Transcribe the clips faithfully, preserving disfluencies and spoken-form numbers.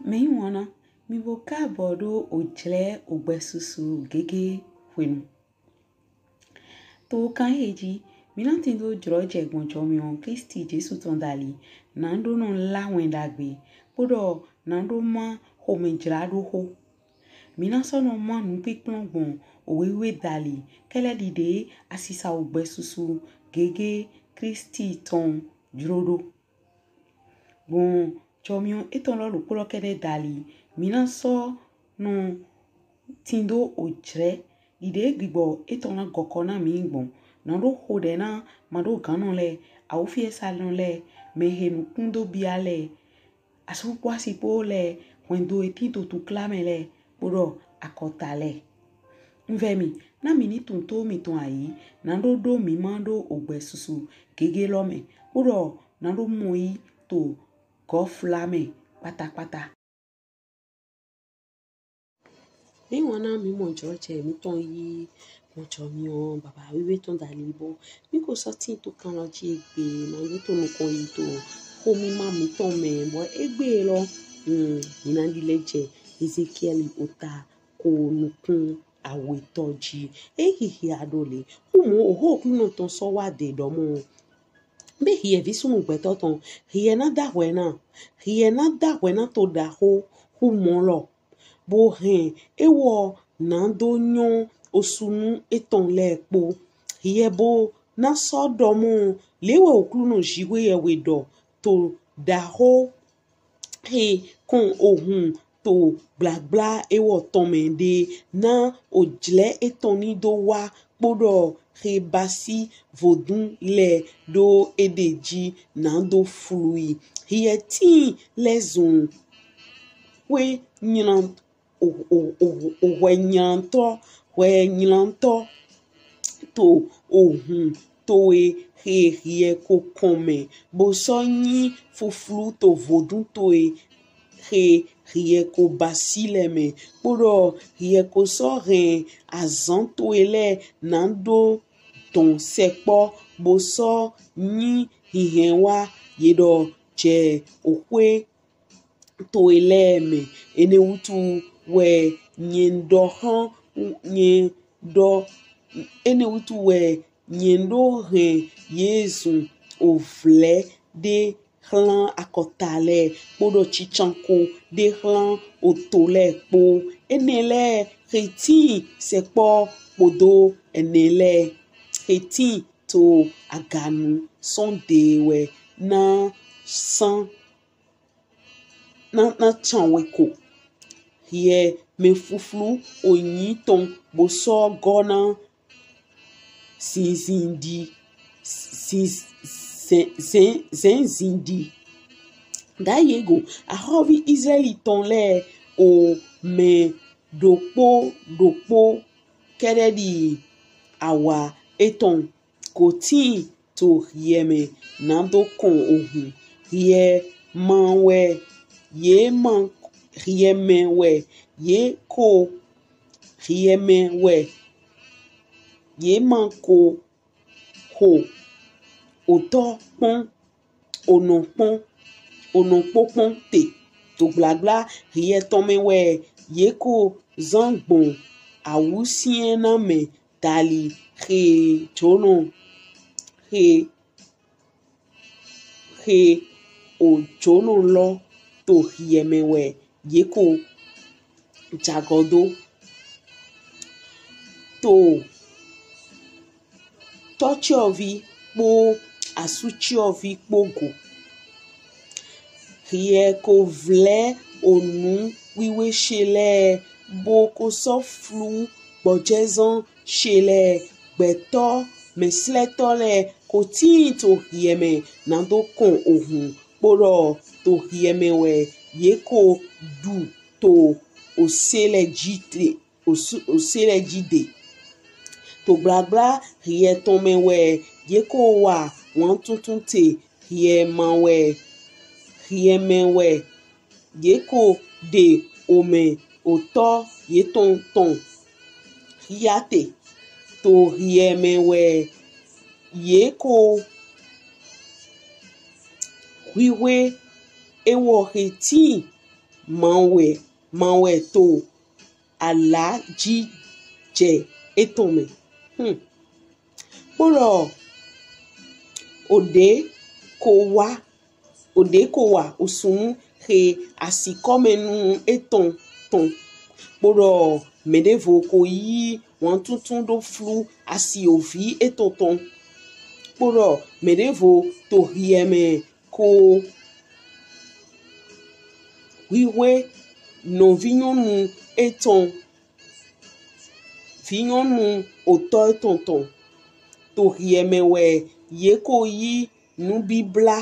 Mɛyiwanna, mì bo kaabɔ ɖo ojlɛ ogbɛsusu gege hwenu. To kan ehe ji, mí na tindo jlɔjɛ gbɔn jɔmiɔn Klisti Jesu tɔn dali, na ɖo nɔ lá wɛn ɖagbe, kpoɖɔ na ɖo má xomɛjlaɖoxo. Mí na sɔ nɔ má nupinplɔn gbɔn owe wiwe dali, kɛlɛ ɖiɖe asisa ogbɛsusu gege Klisti tɔn jlo ɖo. Gbɔn jɔmiɔn etɔn lɔ ɖokpo lɔ kɛɖɛ dali, mí na sɔ nɔ tindo ojlɛ ɖiɖe gbigbɔ etɔn na gɔkɔ na mí gbɔn. Na ɖo xoɖɛ na maɖoganɔ lɛ, awufiɛsanɔ lɛ, mɛhe nukun do bia lɛ, asu kpo asi kpo lɛ, hwɛndo he tin to tukla mɛ lɛ, kpoɖɔ akɔta lɛ. Un vɛ mì, na mì ni tunwun to mìtɔn ayi, na ɖo ɖo mí ma ɖo ogbɛsusu gege lɔ mɛ, kpoɖɔ na ɖo mɔ yi to gɔfla mɛ kpatakpata. Mɛyiwanna, mí mɔ jlɔjɛ mítɔn yí gbɔn jɔmiɔn baba wiwe tɔn dali, bo mí ko sɔ tin to kan lɔ ji egbe, na ɖo to nukɔn yi to xomima mítɔn mɛ, bɔ egbe lɔ, mm, mí na ɖi lɛ jɛ Ezekiɛli ota ko nukun awetɔ ji. E hihia ɖo le, humɔ oxo Oklunɔ tɔn sɔ wá de ɖɔmɔ, be hiɛ visunnu gbɛtɔ tɔn, hiɛ na dahwɛ na, hiɛ na dahwɛ na to ɖaxo humɔ lɔ, bo hɛn ewɔ na do nyɔ osunu etɔn lɛ kpo. Hiɛ bo na sɔ ɖɔmɔ, le wɛ Oklunɔ Jiwheyɛwhe ɖɔ, to ɖaxo he kɔn ohun to gblagbla ewɔ tɔn mɛ ɖe, na ojlɛ etɔn ni do wá, kpoɖɔ he basi vodun lɛ ɖo eɖe ji na do flu i. Hiɛ tin lɛ zun hwe nylan, o, o, o, o, hwɛ nylantɔ, hwɛ nylantɔ to ohun towe he hiɛ ko kɔn mɛ, bo sɔ nyi fuflu to vodun towe he hiɛ ko basi lɛ mɛ, kpoɖɔ hiɛ ko sɔ hɛn azan towe lɛ na ɖo dɔn sɛkpɔ, bo sɔ nyi hinhɛn wá ye ɖɔ jɛ oxwe towe lɛ mɛ. Enɛ wutu wɛ nyɛn ɖɔ hlan, nyɛn ɖɔ, enɛ wutu wɛ nyɛn ɖo hɛn ye zun ovlɛ ɖe hlan akɔta lɛ, kpoɖɔ cicanko ɖe hlan oto lɛ kpo. Enɛ lɛ he tin sɛkpɔ kpodo enɛ lɛ he tin to aganu sɔn de wɛ na san na, na can we ko. Hiɛ mɛ fuflu onyi tɔn bo sɔ gɔ na zinzin ɖi, zin, zɛn, zɛn, zɛnzin ɖi. Ɖayi e go, axɔvi Izlaɛli tɔn lɛ, omɛ ɖokpo ɖokpo kɛɖɛ ɖi awa etɔn ko tin to hiɛ mɛ na do kɔn ohun. Hiɛ ma wɛ ye ma, hiɛ mɛ wɛ ye ko, hiɛ mɛ wɛ ye ma ko xo otɔ kpɔn, onɔ kpɔn, onɔ kpokpɔn te. To gblagbla hiɛ tɔn mɛ wɛ ye ko zan gbɔn awusiɛn na mɛ dali he jonɔ, he, he ojonɔ lɔ to hiɛ mɛ wɛ ye ko jagɔ do. To tɔciɔvi kpo asuciɔvi kpo go. Hiɛ ko vlɛ onu wiwe she lɛ, bo ko sɔ flu gbɔjɛzan she lɛ. Gbɛtɔ mɛslɛtɔ lɛ ko tin to hiɛ mɛ na do kɔn ohun, kpoɖɔ to hiɛ mɛ wɛ ye ko ɖu to ose lɛ ji te, osu, ose lɛ ji de. To gblagbla hiɛ tɔn mɛ wɛ ye ko wa wantuntun te. Hiɛ ma wɛ, hiɛ mɛ wɛ ye ko ɖe omɛ otɔ yetɔn tɔn hia te. To hiɛ mɛ wɛ ye ko hwihwe ewɔ he tin mawɛ mawɛ to alajijɛ etɔn mɛ. Hmm. Kpodɔ oɖe ko wa oɖe ko wa osunu he asi kɔmɛnu etɔn tɔn. Kpodɔ mɛɖevo ko yí wantuntun ɖo flu asi ovi etɔn tɔn. Kpodɔ mɛɖevo to hiɛ mɛ ko hwihwe nɔvinyɔnu etɔn, vinyɔnu otɔ etɔn tɔn. To hiɛ mɛ wɛ ye ko yí nubibla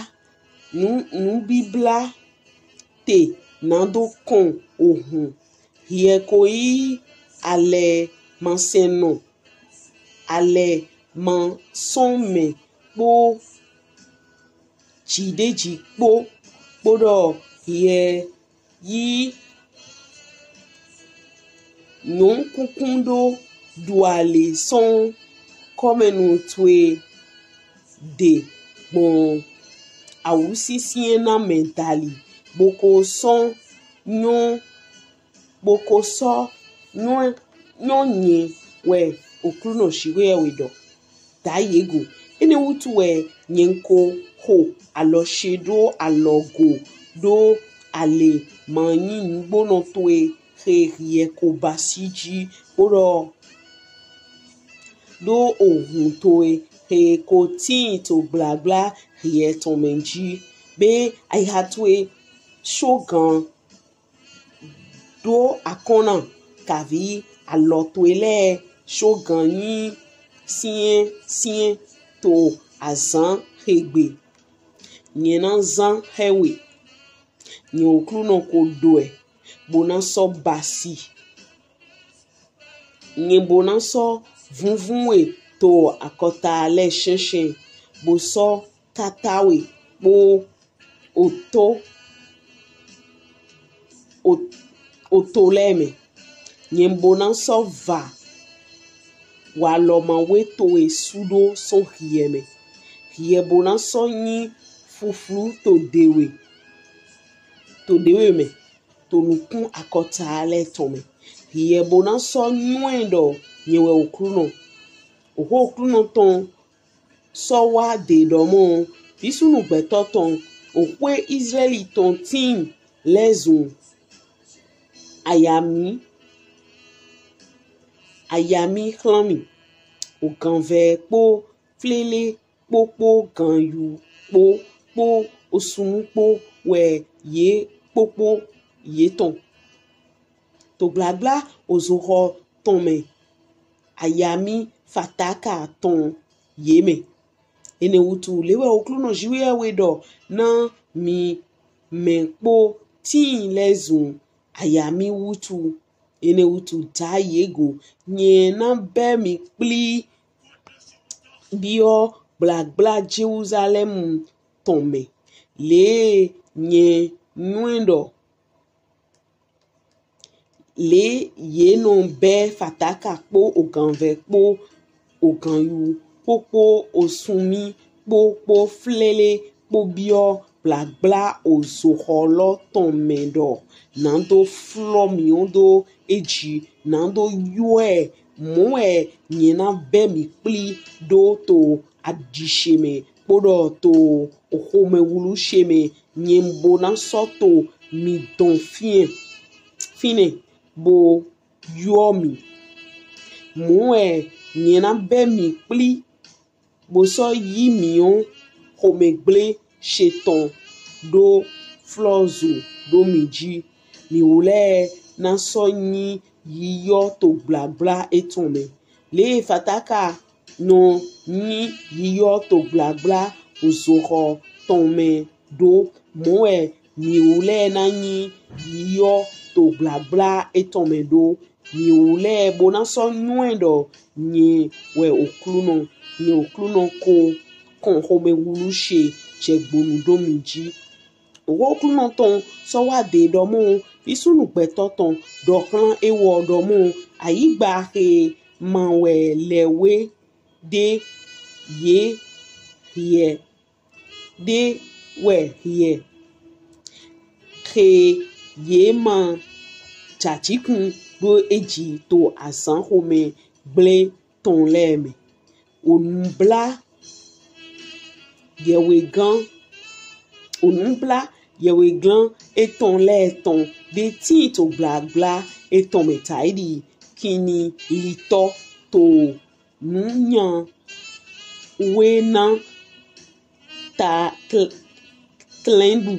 nu nubibla te nado kɔn ohun. Hiɛ ko yí alɛ masɛnnɔ, alɛ masɔnmɛ kpo jiɖeji kpo. Kpodɔ hiɛ yí nyɔnkunkun ɖo ɖu ale sɔn kɔmɛnu towe ɖe gbɔn awusinsiɛnnamɛ dali, bo ko sɔ nyɔn bo ko sɔ nyɔn nyɔn nyɛ wɛ Oklunɔ Jiwheyɛwhe ɖɔ. Da ye go. Enɛ wutu wɛ nyɛn ko xo alɔ ce ɖo alɔgo ɖo ale manyi nugbonɔ towe he hiɛ ko basi ji, kpodɔ ɖo ohun towe he ko tin to gblagbla hiɛ tɔn mɛ ji, be ayiha towe sɔgan ɖo akɔnna kavi alɔ towe lɛ sɔgan nyi siɛnsiɛn to azan he gbe. Nyɛn na zan hɛ we. Nyɛn Oklunɔ ko ɖɔ ɛ, bo na sɔ basi. Nyɛn bo na sɔ vunvun we to akɔta lɛ shɛnshɛn, bo sɔ kata we kpo oto o- oto lɛ mɛ. Nyɛn bo na sɔ va walɔ mawe towe sudo sɔn hiɛ mɛ. Hiɛ bo na sɔ nyi fuflu to ɖewe to ɖewe mɛ to nukun akɔta lɛ tɔn mɛ. Hiɛ bo na sɔ nywɛ ɖɔ nyɛn wɛ Oklunɔ. Oxo Oklunɔ tɔn sɔ wa de ɖɔ mɔ, visunnu gbɛtɔ tɔn, oxwe Izlaɛli tɔn tin lɛ zun ayami ayami xlan mi. Oganvɛ kpo flele kpokpo ganyu kpo kpo osunu kpo wɛ ye kpokpo yetɔn. To gblagbla ozoxɔ tɔn mɛ, ayami fataka tɔn ye mɛ. Enɛ wutu le wɛ Oklunɔ Jiwheyɛwhe ɖɔ, na mi mɛ kpo tin lɛ zun ayami wutu. Enɛ wutu da ye go, nyɛn na bɛ mi kpli biɔ gblagbla Jelusalɛm tɔn mɛ. Le nyɛn nywɛ ɖɔ le ye nɔ bɛ fataka kpo oganvɛ kpo oganyu kpokpo osunmi kpokpo flele kpo biɔ gblagbla ozoxɔ lɔ tɔn mɛ ɖɔ nado flɔ miɔn do eji, nado yɔɛ. Mɔ wɛ nyɛn na bɛ mi kpli ɖo to aɖi ce mɛ kpoɖɔ to oxomɛwulu ce mɛ, nyɛn bo na sɔ to mi dɔn fiɛn finɛ bo yɔ mi. Mɔ wɛ nyɛn na bɛ mi kpli bo sɔ yi miɔn xomɛgble ce tɔn ɖo flɔzo ɖo mi ji. Miwlɛ na sɔ nyi yiyɔ to gblagbla etɔn mɛ. Le fataka nɔ nyi yiyɔ to gblagbla ozoxɔ tɔn mɛ ɖo, mɔ wɛ miwlɛ na nyi yiyɔ to gblagbla etɔn mɛ ɖo. Miwlɛ bo na sɔ nywɛ ɖɔ nyɛn wɛ Oklunɔ, nyɛn Oklunɔ ko kɔn xomɛwulu ce jɛ gbonu ɖo mi ji. Oxo Oklunɔ tɔn sɔ wa de ɖɔ mɔ, visunnu gbɛtɔ tɔn, ɖɔ xlan ewɔ ɖɔ mɔ, ayigba xe ma wɛ lɛ we ɖe ye hiɛ ɖe wɛ hiɛ xe ye ma jajikun ɖo eji to azan xomɛ gble tɔn lɛ mɛ. Onubla yɛwegan, onubla yɛwegan etɔn lɛ tɔn ɖe tin to gblagbla etɔn mɛ taidi kinni litɔ to nunyanwena ta tlɛn ɖu.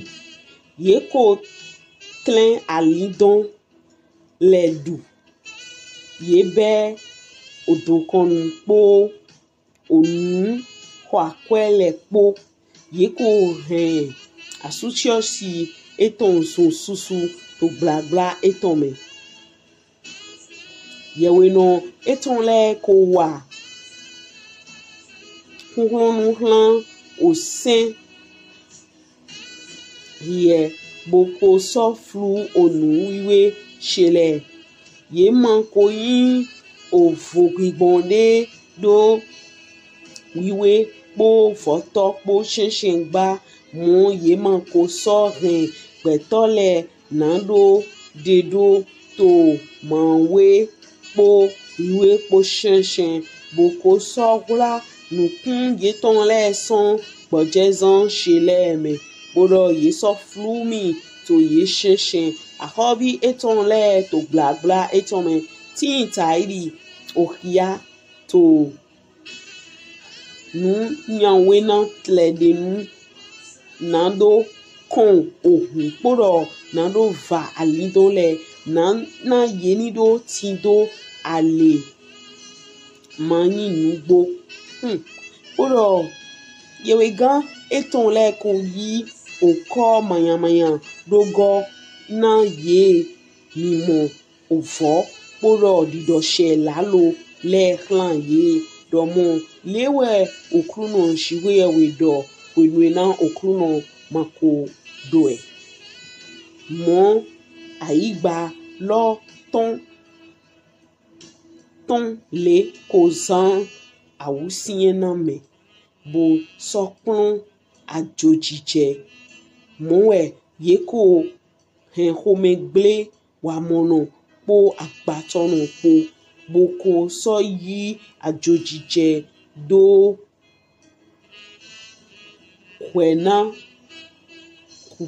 Ye ko tlɛn alindɔn lɛ ɖu. Ye bɛ odokɔnu kpo onu xɔ akwɛ lɛ kpo. Ye ko hɛn asuciɔsi etɔn zun susu to gblagbla etɔn mɛ. Yɛwenɔ etɔn lɛ ko wa huhlɔnnu hlan osɛn hiɛ bo ko sɔ flu onu wiwe ce lɛ. Ye ma ko yin ovo gbigbɔn ɖe ɖo wiwe kpo vɔtɔ kpo shɛnshɛn gba, mɔ ye ma ko sɔ hɛn gbɛtɔ lɛ na ɖo ɖe ɖo to mawe kpo wiwe kpo shɛnshɛn, bo ko sɔ hwla nukun yetɔn lɛ sɔn gbɔjɛzan ce lɛ mɛ, bo ɖɔ ye sɔ flu mi to ye shɛnshɛn. Axɔvi etɔn lɛ to gblagbla etɔn mɛ tin taidi ohia to nunyanwena tlɛɖenu na ɖo kɔn ohun kpo ɖɔ na ɖo va alindɔn lɛ na na ye ni ɖo tin do ale ma yin nugbo. Hmm. Kpo ɖɔ yɛwegan etɔn lɛ ko yi okɔ manyamanya ɖo gɔ na ye mimɔ ovɔ kpo ɖɔ ɖiɖɔ ce lalo lɛ hlan ye ɖɔ mɔ le wɛ Oklunɔ Jiwheyɛwhe ɖɔ hwenuena Oklunɔ ma ko ɖɔ ɛ. Mɔ ayigba lɔ tɔn tɔn le ko zan awusinyɛnamɛ bo sɔ kplɔn ajojijɛ. Mɔ wɛ ye ko hɛn xomɛgble wamɔnɔ kpo agbatɔnɔ kpo bo ko sɔ yi ajojijɛ do hwɛna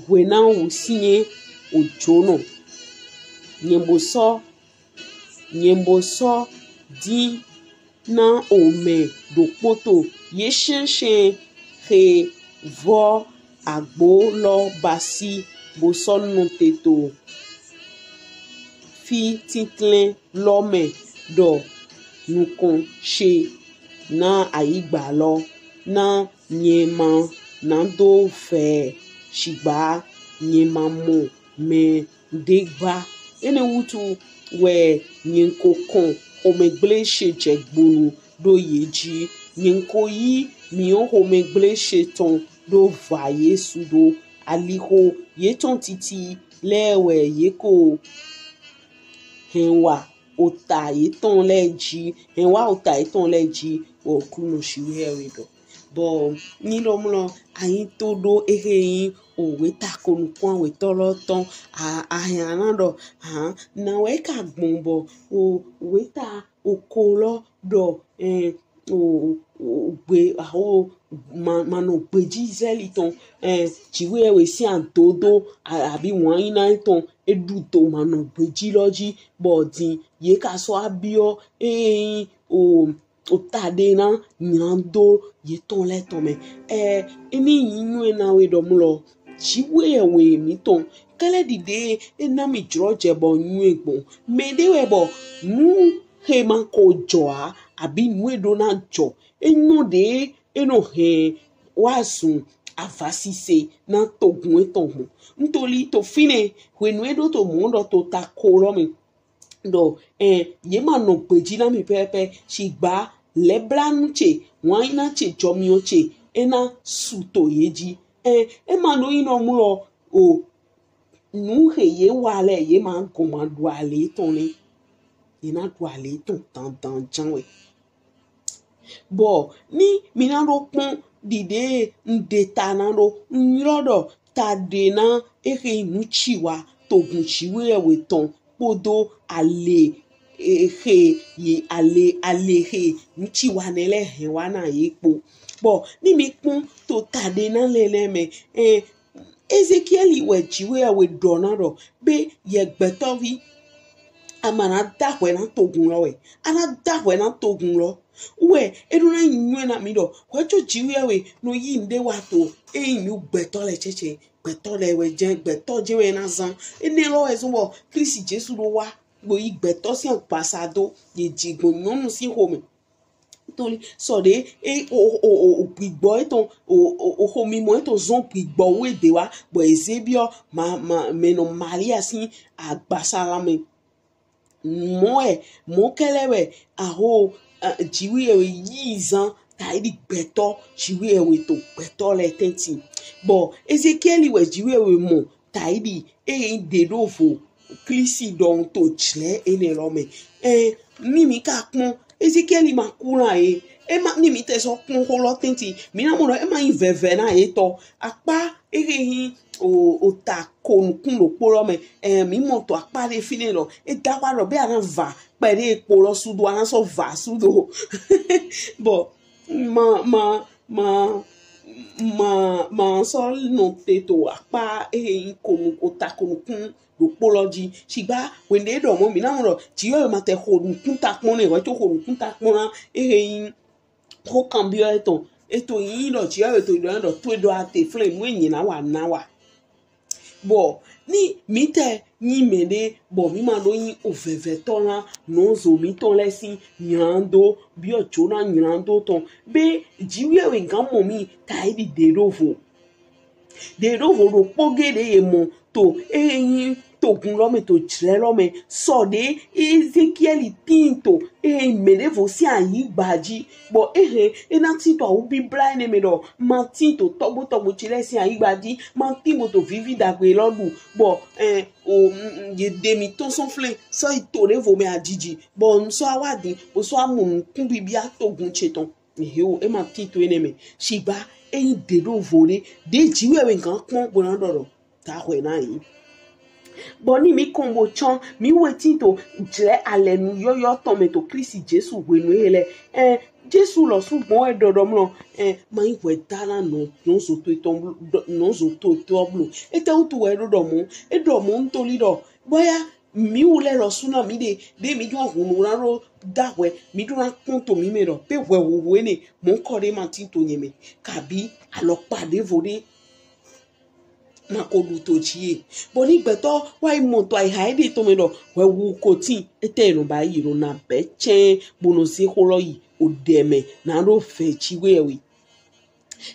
hwɛna wusinyɛn ojonɔ. Nyɛn bo sɔ nyɛn bo sɔ din na omɛ ɖokpo to ye shɛnshɛn he vɔ agbo lɔ basi bo sɔ nɔte to fi tintlɛn lɔ mɛ ɖɔ nukɔn ce na ayigba lɔ na nyɛn ma na do vɛ shigba nyɛn ma mɔ mɛ ɖe gba. Enɛ wutu wɛ nyɛn ko kɔn xomɛgble ce jɛ gbonu ɖo ye ji. Nyɛn ko yi miɔn xomɛgble ce tɔn ɖo va ye sudo. Alixo yetɔn titi lɛ wɛ ye ko hɛn wa ota yetɔn lɛ ji, hɛn wa ota yetɔn lɛ ji, wɛ Oklunɔ Jiwheyɛwhe ɖɔ. Bɔ nyi ɖɔ mlɔ anyi to ɖo ehe nyi oweta ko nukun awetɔ lɔ tɔn. A ahɛn ana ɖɔ han na wɛ ka gbɔn bɔ oweta oko lɔ ɖɔ ɛn o o gbe aho ma ma nɔ gbeji Izraɛli tɔn ɛn Jiwheyɛwhe sin adodo a- abi wanyina etɔn eɖu to ma nɔ gbeji lɔ ji bɔ din ye ka sɔ abiɔ eyin o o ta ɖe na nylando yetɔn lɛ tɔn mɛ. Ɛ eni yin nyɔɛ na we ɖɔ mlɔ Jiwheyɛwhe mitɔn kɛlɛ ɖiɖe e na mi jlɔjɛ bɔ nyɔɛ gbɔn. Mɛ ɖe wɛ bɔ nu he ma ko jɔ a abi nu e ɖo na jɔ e nyɔ ɖe e nɔ hɛn wa zun avasise na togun etɔn gbɔn. Ntoli to finɛ hwenu e ɖo to mɔ ɖɔ to ta ko lɔ mɛ ɖɔ ɛn ye ma nɔ gbeji na mi pɛpɛ shigba lɛblanu ce wanyina ce jɔmiɔ ce e na su to ye ji. Ɛn e ma ɖo yin ɖɔ mlɔ o nu he ye wa lɛ ye ma gɔn ma ɖu ale tɔn lɛ ye na ɖu ale tɔn dandan jan wɛ. Bɔ ni mi na ɖo kpɔn ɖiɖe n ɖe ta na ɖo n ylɔ ɖɔ ta ɖe na ehe nu ci wa togun Jiwheyɛwhe tɔn kpodo ale ehe yi ale ale he nuciwanɛ lɛ hɛn wa na ye kpo. Bɔ ni mi kpɔn to taɖe na lɛ nɛ mɛ, eh, Ezekiɛli wɛ Jiwheyɛwhe ɖɔ na ɖɔ be yɛ gbɛtɔvi, a ma na dahwɛ na togun lɔ wɛ, a na dahwɛ na togun lɔ wɛ. E ɖo na nyɔɛ na mi ɖɔ hwɛ co Jiwheyɛwhe nɔ yi nuɖe wa to eyin mi gbɛtɔ lɛ cɛcɛ, gbɛtɔ lɛ wɛ jɛn gbɛtɔ jɛn wɛ na zan. Enɛ lɔ wɛ zɔn bɔ Klisti Jesu ɖo wa bo yi gbɛtɔ sin agbasa do ye ji gbɔn nyɔnu sin xomɛ. Toli sɔ ɖe e o o o o gbigbɔ etɔn o o o xomimɔ etɔn zɔn gbigbɔ wu ede wa bɔ eze biɔ ma ma mɛnɔ Malia sin agbasa la mɛ. Mɔ ɛ mɔ kɛlɛ wɛ aho Jiwheyɛwhe yi zan taidi gbɛtɔ Jiwheyɛwhe to gbɛtɔ lɛ tɛnti. Bɔ Ezekiɛli wɛ Jiwheyɛwhe mɔ taidi eyin ɖe ɖo vo Klisti ɖɔhun to jlɛ enɛ lɔ mɛ. Ɛn, ni mi ka kpɔn Ezekiɛli ma ku na ye. E ma ni mi tɛ sɔ kpɔn xo lɔ tɛnti, mi na mɔ ɖɔ e ma yin vɛvɛ na ye tɔ. Akpa ehe yin o o ta ko nukun ɖokpo lɔ mɛ. Ɛn, mi mɔ to akpa ɖe finɛ lɔ e da wa ɖɔ be a na va kpɛɖe kpo lɔ sudo, a na sɔ va sudo. Bɔ ma ma ma ma ma sɔ nɔte to akpa ehe yin konu o ta ko nukun ɖokpo lɔ ji. Shigba wende ɖɔ mɔ mi na mɔ ɖɔ Jiwheyɛwhe ma tɛ xo nukun ta kpɔn nɛ, wɛ co xo nukun ta kpɔn na ehe yin xo kanbiɔ etɔn. E to yin ɖɔ Jiwheyɛwhe to ɖɔ ɖɔ to e ɖɔ a te flɛn nu e nyi na wa na wa. Bɔ ni mi tɛ yin mɛɖe bɔ mi ma ɖo yin ovɛvɛtɔ na nɔzo mitɔn lɛ sin ylando biɔ jo na ylando tɔn be Jiwheyɛwhe gan mɔ mi taidi ɖe ɖo vo. Ɖe ɖo vo ɖokpo ge ɖe ye mɔ to ehe yin togun lɔ mɛ to jlɛ lɔ mɛ sɔ ɖe Ezekiɛli tin to ehe yin mɛ ɖevo sin ayigba ji. Bɔ ehe e na tin to awu bibla enɛ mɛ ɖɔ ma tin to tɔgbo tɔgbo ce lɛ sin ayigba ji, ma tin bo to vivi dagbe lɔ ɖu. Bɔ ɛn o ye ɖe mi tɔn sɔn flɛn sɔ yi to ɖevo mɛ ajiji bɔ n sɔ awa din bo sɔ amɔ nukun bibia togun ce tɔn. Ehe o, e ma tin to enɛ mɛ. Shigba eyin ɖe ɖo vo ɖe ɖe Jiwheyɛwhe gan kpɔn bo na ɖɔ ɖɔ dahwɛ na ye. Bɔ ni mi kɔn bo cɔn mi wɛ tin to jlɛ alɛnu yɔyɔ tɔn mɛ to Klisti Jesu hwenu ehe lɛ. Ɛn, Jesu lɔsu gbɔn wɛ ɖɔ ɖɔ mlɔ, ɛn, ma yin hwɛda na nɔ nɔzo to etɔn blo nɔzo to etɔn blo. Etɛwutu wɛ ɖo ɖɔ mɔ? E ɖɔ mɔ ntoli ɖɔ bɔya mi wu lɛ lɔsu na mi ɖe ɖe mi jɔ hunu na ɖo dahwɛ mi ɖo na kpɔn to mi mɛ ɖɔ be hwɛhuhu enɛ mɔnkɔ ɖe ma tin to nyɛ mɛ kabi alɔkpa ɖevo ɖe ma ko ɖu to ji ye. Bɔ ni gbɛtɔ wa yi mɔ to ayiha eɖe tɔn mɛ ɖɔ hwɛhuhu ko tin, etɛ e nɔ ba yi ɖo na bɛ cɛn bo nɔ ze xo lɔ yi oɖɛ mɛ na ɖo vɛ Jiwheyɛwhe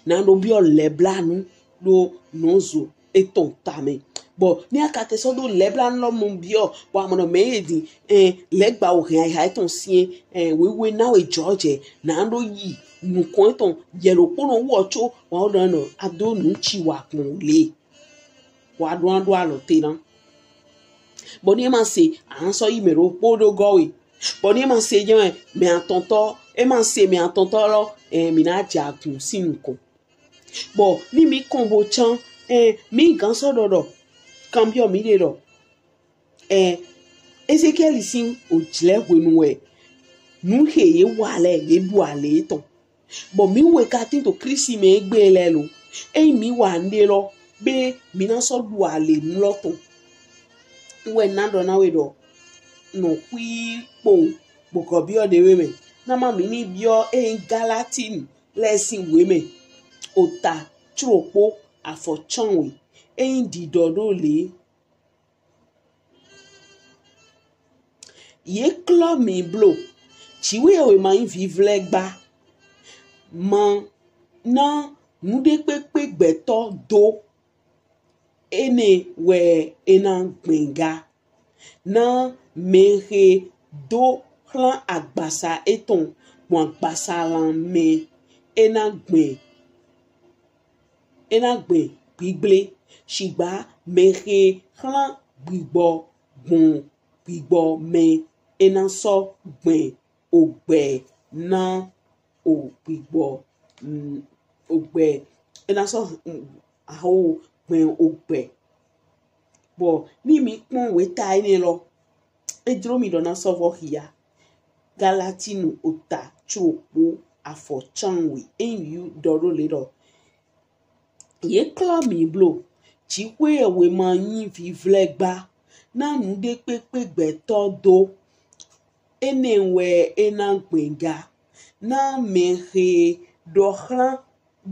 na ɖo biɔ lɛblanu ɖo nɔzo etɔn tamɛ. Bɔ ni a ka te sɔ ɖo lɛblanu lɔ mɔ biɔ bɔ a mɔ nɔ mɛ ye din, ɛn, lɛgba o hɛn ayiha etɔn siɛn, ɛn, wewe na we jɔjɛ na ɖo yi nukɔn etɔn yɛ ɖokponɔ wɔ co wa wo ɖɔ nɔ a do nu ci wa kpɔn le. Wa ɖo a ɖo alɔ te na. Bɔ ni e ma se a sɔ yi mɛ ɖokpo ɖo gɔ we. Bɔ ni e ma se jɛ mɛ atɔntɔ e ma se mɛ atɔntɔ lɔ, ɛn, mi na ja gun sin nukɔn. Bɔ ni mi kɔn bo cɔn, ɛn, mi gan sɔ ɖɔ ɖɔ kanbiɔ mi ɖe ɖɔ, ɛn, Ezekiɛli sin ojlɛ hwenu wɛ nu he ye wa lɛ ye ɖu ale etɔn. Bɔ mi wɛ ka tin to Klisti mɛ egbe lɛ lo. Eyin mi wa nuɖe lɔ be mi na sɔ ɖu ale nu lɔ tɔn. Wɛ na ɖɔ na we ɖɔ nɔ xwi kpowun bo gɔ biɔ ɖe we mɛ. Na ma mi ni biɔ eyin Galatinu lɛ sin we mɛ ota clokpo afɔ cɔnwe. Eyin ɖiɖɔ ɖo le ye klɔ mi blo. Jiwheyɛwhe ma yin vivlɛ gba. Ma na nuɖe kpekpe gbɛtɔ do. Enɛ wɛ e na gbɛn ga. Na mɛ he do xlan agbasa etɔn gbɔn agbasa lan mɛ e na gbɛn e na gbɛn gbigble. Shigba mɛ he xlan gbigbɔ gbɔn gbigbɔ mɛ e na sɔ gbɛn ogbɛ na o gbigbɔ, mm, ogbɛ e na sɔ, mm, aho gbɛn ogbɛ. Bɔ ni mi kpɔn weta enɛ lɔ, e jlo mi ɖɔ na sɔ vɔ hia. Galatinu ota cokpo afɔ canwe, eyin yu ɖɔ ɖo le ɖɔ: Ye klɔ mi blo, Jiwheyɛwhe ma nyi vivlɛgba na nuɖekpekpe gbɛtɔ do. Enɛ wɛ e na gbɛn ga na mɛ he ɖɔ hlan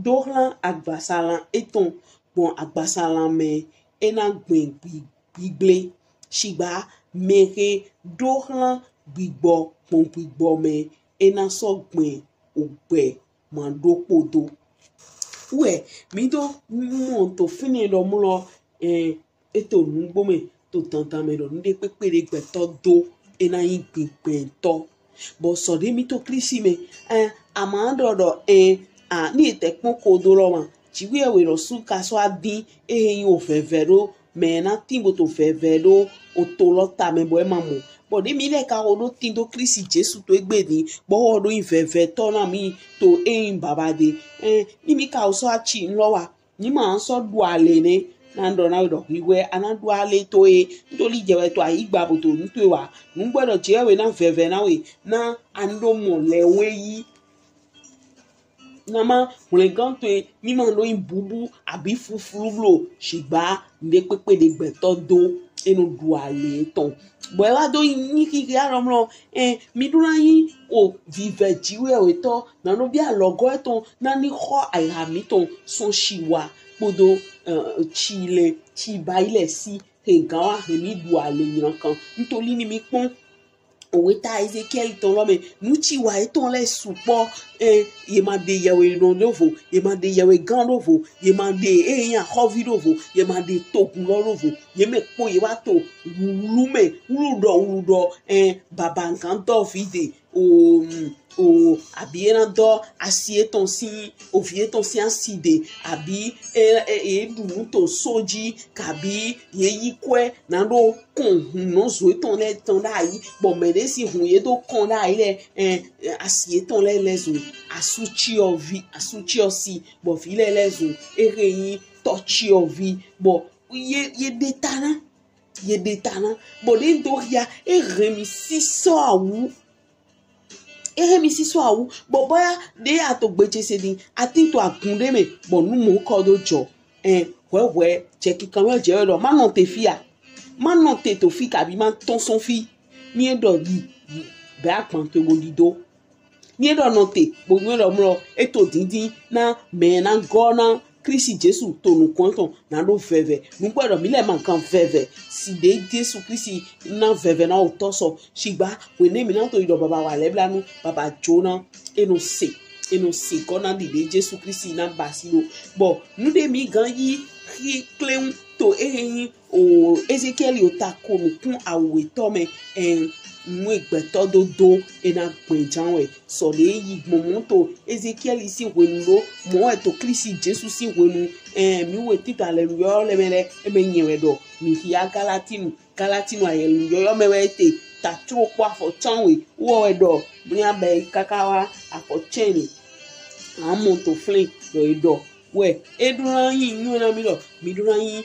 do hlan agbasalan etɔn gbɔn agbasalan mɛ, e na gbɛn gbi- gbigble. Shigba mɛ he ɖo hlan gbigbɔ gbɔn gbigbɔ mɛ, e na sɔ gbɛn ogbɛ ma ɖokpo do. Wɛ mi do mɔ to finɛ ɖɔ mlɔ, eh, e to nugbo mɛ, to dandan mɛ ɖɔ nuɖekpekpe ɖe gbɛtɔ do, e na nyi gbigbɛntɔ. Bɔ sɔ ɖe mi to Klisti mɛ, eh, a ma ɖɔ ɖɔ, eh, a ni e tɛ kpɔn kodo lɔ ma, Jiwheyɛwhe lɔ su ka sɔ adin, e he nyi o vɛvɛ ɖo mɛ na tin bo to vɛvɛ ɖo o to lɔ ta mɛ bɔ e ma mɔ. Bɔ ɖe mi lɛ ka xo ɖo tin do Klisti Jesu to egbe din, bɔ xo ɖo nyi vɛvɛtɔ na mi to e nyi baba de. Eh, ni mi ka xo sɔ aci lɔ wa, ni ma sɔ ɖu ale nɛ, na ɖɔ na we ɖɔ hwihwɛ a na ɖu ale to e, ntoli jɛ wɛ to ayigba bo to nu to e wa. Nugbɛ ɖɔ jɛ wɛ na vɛvɛ na we, na a ɖo mɔ lɛ we yi. Na ma hwlɛngan to e, ni ma ɖo nyi bubu abi fuflu blo, shigba nuɖekpekpe ɖe gbɛtɔ do, e nɔ ɖu ale etɔn. Bɔ e wa do nyi xixia ɖɔ mlɔ, eh, mi ɖo na nyi o vivɛ Jiwheyɛwhetɔ, na nɔ bi alɔgɔ etɔn na ni xɔ ayiha mitɔn sɔn shiwa kpodo, eh, tsilɛ, tsibailɛ si he gan wa he mi ɖu ale nylankan. Ntoli ni mi kpɔn oweta Ezekiɛli tɔn lɔ mɛ, nutsiwa etɔn lɛ sukpɔ, eh, ye ma ɖe yɛwhenɔ ɖo vo, ye ma ɖe yɛwhegan ɖo vo, ye ma ɖe e nyi axɔvi ɖo vo, ye ma ɖe togun lɔ ɖo vo, ye mɛ kpo ye wa to wulu mɛ, wulu ɖɔ, wulu ɖɔ, eh, baba gan dɔ vi de, o, o, abi e na dɔ asi etɔn si, ovi etɔn si asi de, abi e, e, e ɖu nu to so ji, kabi ye yi kwɛ na ɖo kɔn hun nɔ zo etɔn lɛ tɔn ɖayi, bɔ mɛ ɖe si hun ye do kɔn ɖayi lɛ, eh, asi etɔn lɛ lɛ zo asu tsiɔ vi, asu tsiɔ si, bɔ vi lɛ lɛ zo e he nyi tɔ tsiɔ vi, bɔ ye, ye ɖe ta na, ye ɖe ta na, bɔ ɖe do hia e hɛn mi sisɔ awu. E hɛn mi sisɔ awu, bɔ bɔya ɖe a to gbeje se din, a tin to agun ɖe mɛ, bɔ nu mɔnkɔ do jɔ. Ɛn, hwɛhwɛ, jɛ kikan mɛ jɛ ɖɔ ma nɔte fi a, ma nɔte to fi kabi ma tɔn sɔn fi. Ni e ɖɔ yi, yi, bɛ agban to bo ɖi do. Ni e ɖɔ nɔte, bo nyɔ ɖɔ mlɔ, e to dindin na mɛ na gɔ na Klisti Jesu to nukɔn tɔn na ɖo vɛvɛ. Nugbo ɖɔ mi lɛ ma gan vɛvɛ. Si ɖe Jesu Klisti na vɛvɛ na o tɔ sɔ. Shigba, whenɛ mi na to yi ɖɔ baba wa lɛ bla nu, baba jo na, e nɔ se, e nɔ se gɔ na ɖiɖe Jesu Klisti na basi ɖo. Bɔ, nu ɖe mi gan yi xi kleun to e he nyi o Ezekiɛli o ta ko nukun awetɔ mɛ, ɛn, nu e gbɛtɔ do do e na gbɛn jan wɛ. Sɔ ɖe yi gbɔn mɔ to Ezekiɛli si hwenu ɖo, mɔ wɛ to Klisti Jesu si hwenu, ɛn, mi wɛ tito alɛluyɔ lɛ mɛ lɛ, e mɛ nyɛ wɛ ɖɔ, mi hia Galatinu, Galatinu alɛluyɔ mɛ wɛ te, ta tro kpo afɔ can wɛ, wɔ wɛ ɖɔ, mi nya bɛ kaka wa afɔ cɛn ni. Amɔ to flɛn ɖɔ e ɖɔ. Wɛ, e ɖo na nyi nyɔ na mi ɖɔ mi ɖo na nyi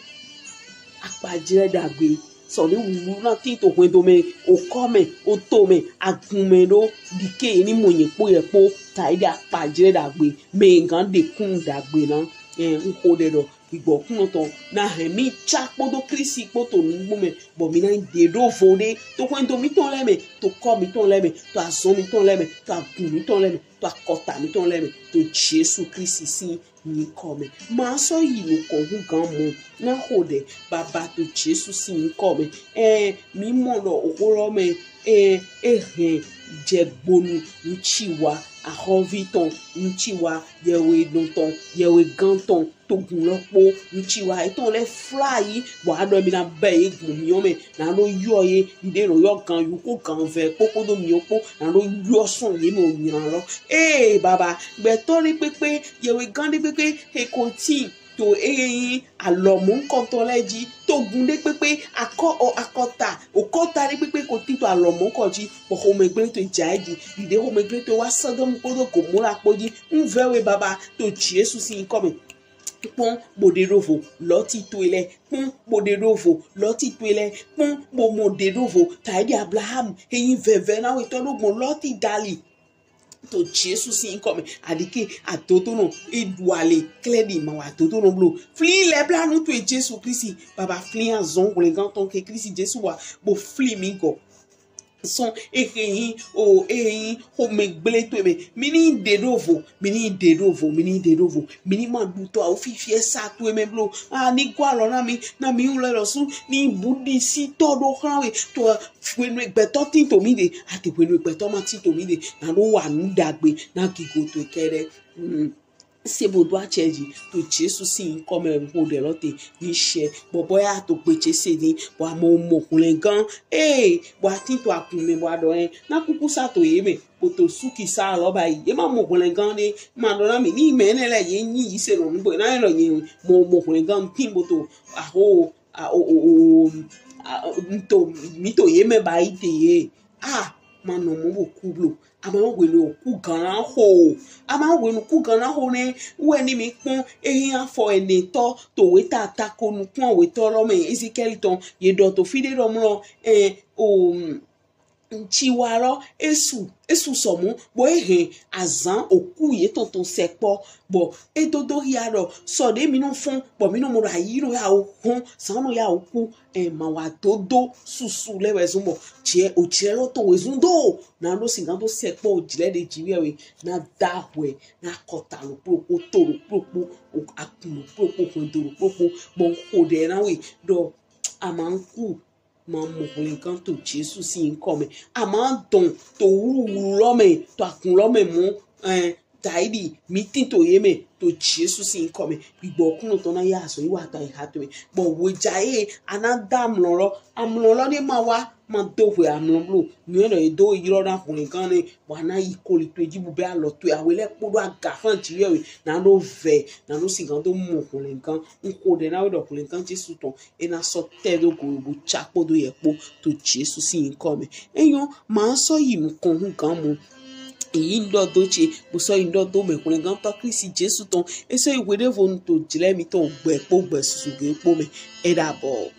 akpajlɛ ɖagbe. Sɔ ɖe wulu na tin to hwɛndo mɛ, okɔ mɛ, oto mɛ, agun mɛ ɖo ɖike ye ni mɔ nyɛ kpo yɛ kpo ta yi ɖe akpajlɛ ɖagbe mɛ gan ɖe kun ɖagbe na. Ɛn, n xo ɖɛ ɖɔ gbigbɔ kunnɔ tɔn na hɛn mi ca kpodo Klisti kpo to nugbo mɛ bɔ mi na ɖe ɖo vo ɖe to hwɛndo mitɔn lɛ mɛ, to kɔ mitɔn lɛ mɛ, to azɔn mitɔn lɛ mɛ, to agun mitɔn lɛ mɛ, to akɔta mitɔn lɛ mɛ, to Jesu Klisti sin nyikɔ mɛ. Ma sɔ yi nukɔn hu gan mɔ na xo ɖɛ baba to Jesu sin nyikɔ mɛ. Ɛn, mi mɔ ɖɔ oxo lɔ mɛ, ɛn, e hɛn jɛ gbonu nuciwa axɔvi tɔn, nuciwa yɛwhenɔ tɔn, yɛwhegan tɔn, togun lɔ kpo, nuciwa etɔn lɛ fla yi, bɔ a ɖɔ mi na bɛ ye gbɔn miɔ mɛ, na ɖo yɔ ye, ɖiɖe nɔ yɔ gan yu ko gan vɛ kpo kpodo miɔ kpo, na ɖo yɔ sɔn ye mɛ o nyina lɔ. Ee, baba, gbɛtɔ ɖe kpekpe, yɛwhegan ɖe kpekpe, he ko tin to e nyi alɔ mɔnkɔtɔ lɛ ji, togun ɖe kpekpe, akɔ, o, akɔta, okɔta ɖe kpekpe ko tin to alɔ mɔnkɔ ji, bɔ xomɛgble to ja e ji, ɖiɖe xomɛgble to wa Sɔdɔmu kpodo Gomora kpo ji, n vɛ we baba to Jesu sin nyikɔ mɛ. Kpɔn bo ɖe ɖo vo Lɔti to e lɛ. Kpɔn bo ɖe ɖo vo Lɔti to e lɛ. Kpɔn bo mɔ ɖe ɖo vo ta e ɖi Abraham he yin vɛvɛ na we tɔ ɖo gbɔn Lɔti dali. To Jesu sin yinkɔ mɛ, aɖike adodonɔ e ɖu ale klɛ ɖi ma wa adodonɔ blo. Flin lɛblanu to e Jesu Klisti, baba flin azɔn hwlɛngan tɔn ke Klisti Jesu wa bo flin mi gɔ. Sɔn ehe yin o ehe yin xomɛgble to e mɛ. Mi ni ɖe ɖo vo, mi ni ɖe ɖo vo, mi ni ɖe ɖo vo, mi ni ma ɖu tɔ awo fifiɛ sa to e mɛ blo. A ni gɔ alɔ na mi, na mi wlɛ lɔsu ni bu ɖisi tɔ ɖo xlan we to hwenu gbɛtɔ tin to mi ɖe, ati hwenu gbɛtɔ ma tin to mi ɖe, na ɖo wa nu ɖagbe na gigo to e kɛ ɖe. Mm. Se bo do acɛ ji to Jesu sin yinkɔ mɛ, n ko ɖe lɔ te ni sɛ bɔbɔ ya to gbe ce se ni bɔ a mɔ mɔ hwlɛngan ee bɔ a tin to akun mɛ bɔ a ɖɔ ɛ na kuku sa to ye mɛ kpoto suki sa lɔ ba yi ye ma mɔ hwlɛngan ɖe ma ɖɔ na mi ni mɛ ne lɛ ye nyi yi se nɔ nugbo na ye lɔ nye mɔ mɔ hwlɛngan tin bo to aho a o o o a o n to mi to ye mɛ ba yi te ye a ma nɔ mɔ bo ku blo. A ma hwenu ku gan na xo o. A ma hwenu ku gan na xo nɛ wɛ ni mi kpɔn eyin afɔ ɛnɛtɔ to weta ta ko nukun awetɔ lɔ mɛ Ezekiɛli tɔn ye ɖɔ to fi ɖe ɖɔ mlɔ ɛ o ŋtsiwa lɔ esu esu sɔmu bɔ ehe azan oku ye tɔntɔn sɛkpɔ bɔ edodo hia ɖɔ sɔ ɖe mi nɔ fɔn bɔ mi nɔ mɔ ɖo ayi nɔ ya o hɔn zan nɔ ya o ku ɛ ma wa dodo susu lɛ wɛ zun bɔ jɛ o jɛ lɔ to wɛ zun do na ɖo si gan do sɛkpɔ o jɛ ɖe ji wɛ na da hwɛ na kɔta lo kpokpo to lo kpokpo o akun lo kpokpo hwɛ do lo kpokpo bɔ n ko ɖe na we ɖɔ a ma n ku ma mɔ hwlɛngan to Jesu sin yinkɔ mɛ. A ma dɔn to wluwlu lɔ mɛ to akun lɔ mɛ mɔ ɛ daidi mi tin to ye mɛ to Jesu sin yinkɔ mɛ. Gbigbɔ kunɔ tɔn na ya azɔ yi wa ta yi ha to mɛ. Bɔ weja ye a na da amlɔ lɔ amlɔ lɔ ne ma wa ma do hwe amlɔ blo. Nu yɛ nɔ ye do yrɔ na hwlɛngan ne wa na yi koli to eji bu bɛ alɔ to awe lɛ kpo ɖo aga fan ji yɛ we na ɖo vɛ na ɖo sigan do mɔ hwlɛngan. N ko ɖe na we ɖɔ hwlɛngan Jesu tɔn e na sɔ tɛ do go bo tsa kpodo yɛ kpo to Jesu sin yinkɔ mɛ. Enyɔ ma sɔ yi nukɔn hu gan mɔ. Yi n ɖɔ do ce bo sɔ yi n ɖɔ do mɛ hwlɛngantɔ Klisti Jesu tɔn. E sɔ yi hweɖevonu to jlɛ mitɔn gbɛ kpo gbɛ susu ge kpo mɛ. E ɖabɔ.